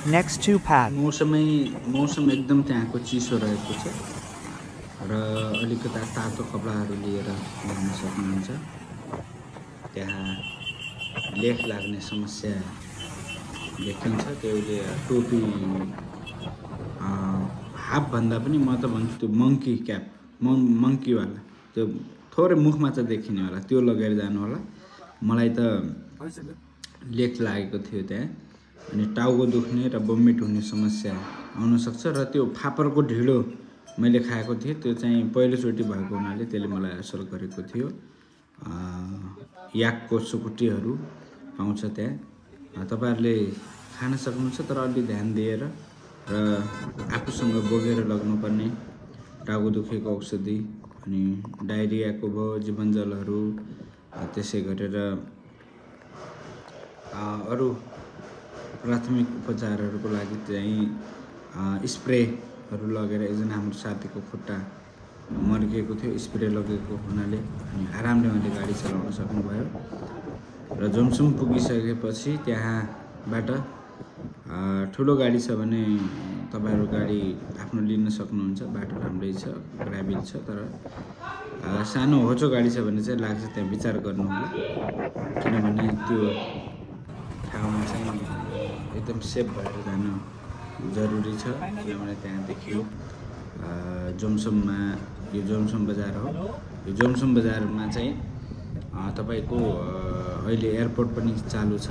next to path. मौसम एकदम त्यहाँको चिसो रहेको छ र अलिकता तातो कपडाहरू लिएर जान सक्नुहुन्छ। त्यहाँ लेख लाग्ने समस्या देखिन्छ। त्यसले टोपी हाफ भन्दा पनि म त भन्छु त्यो मंकी क्याप मंकीवाला त्यो थोरै मुखमा त देखिने होला त्यो लगेर जानु होला। मलाई त लेख लागेको थियो त्यहाँ अनि टाउको दुख्ने र बमिट हुने समस्या आउन सक्छ र त्यो फापरको ढिँडो मैले खाएको थिएँ त्यो चाहिँ पहिलोचोटि भएको हुनाले त्यसले मलाई असर गरेको थियो। याकको सुकुटीहरू पाउँछ त्यहाँ तपाईहरुले खान सक्नुहुन्छ तर अलि ध्यान दिएर र आफूसँग बोकेर लग्नुपर्ने टाउको दुखेको औषधि अनि डायरियाको भयो जीवनजलहरू त्यसै गरेर अरु प्राथमिक उपचारहरूको लागि चाहिँ स्प्रेहरू लगेर एकजना हाम्रो साथीको खुट्टा मर्किएको थियो स्प्रे लगेको हुनाले अनि आरामले उहाँले गाडी चलाउन सक्नुभयो र जोमसुम पुगिसकेपछि त्यहाँबाट ठुलो गाडी छ भने तपाईहरु गाडी आफ्नो लिन सक्नुहुन्छ। बाटो राम्रै छ ग्राभल छ तर सानो होचो गाडी छ भने चाहिँ लाग्छ त्यहाँ विचार गर्नु होला किनभने त्यो ठाउँमा चाहिँ एकदम सेफ भएर जान जरुरी छ किनभने त्यहाँदेखि जोमसुममा यो जोमसुम बजार हो। यो जोमसुम बजारमा चाहिँ तपाईको अहिले एयरपोर्ट पनि चालु छ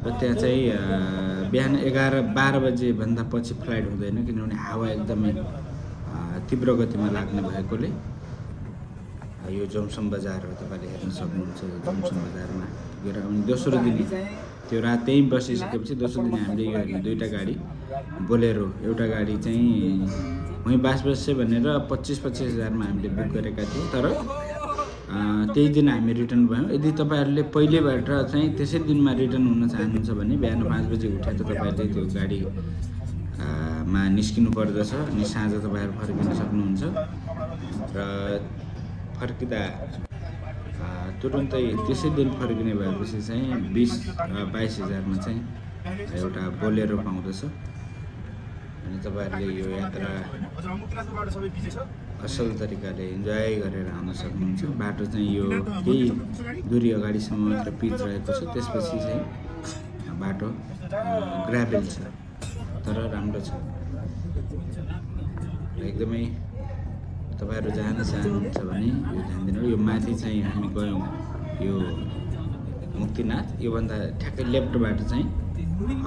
र त्यहाँ चाहिँ बिहान 11-12 बजे भन्दा पछि फ्लाइट हुँदैन किनभने हावा एकदमै तीव्र गतिमा लाग्ने भएकोले। यो जोमसुम बजार हो तपाईले हेर्न सक्नुहुन्छ। जोमसुम बजारमा गएर अनि दोस्रो दिन त्यो रात त्यही बसिसकेपछि दोस्रो दिन हामीले यो हेर्ने दुईटा गाडी बोलेरो एउटा गाडी चाहिँ वही बस्छ भनेर 25-25 हजारमा हामीले बुक गरेका थियौं तर त्यही दिन हामी रिटर्न भयौं। यदि तपाईहरुले पहिलेबाट चाहिँ त्यसै दिनमा रिटर्न हुन चाहनुहुन्छ भने बिहान 5 बजे उठेर तपाईहरुले त्यो गाडी मा निस्किनु पर्दछ अनि साँझ तपाईहरु फर्किन सक्नुहुन्छ र फर्किदा तुरुन्तै त्यसै दिन फर्किने भएपछि चाहिँ 20-22 हजारमा चाहिँ एउटा बोलेरो पाउँदछ अनि तपाईहरुले यो यात्रा असल तरिकाले इन्जोय गरेर आउन सक्नुहुन्छ। बाटो चाहिँ यो केही दूरी अगाडिसम्म मात्र पिच रहेको छ त्यसपछि चाहिँ बाटो ग्राभल छ तर राम्रो छ एकदमै तपाईहरु जान चाहनुहुन्छ भने यो ध्यान दिनु। यो माथि चाहिँ हामी गयौं यो मुक्तिनाथ यो भन्दा ठ्याक्कै लेफ्टबाट चाहिँ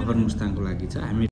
अपर मुस्ताङको लागि छ। हामी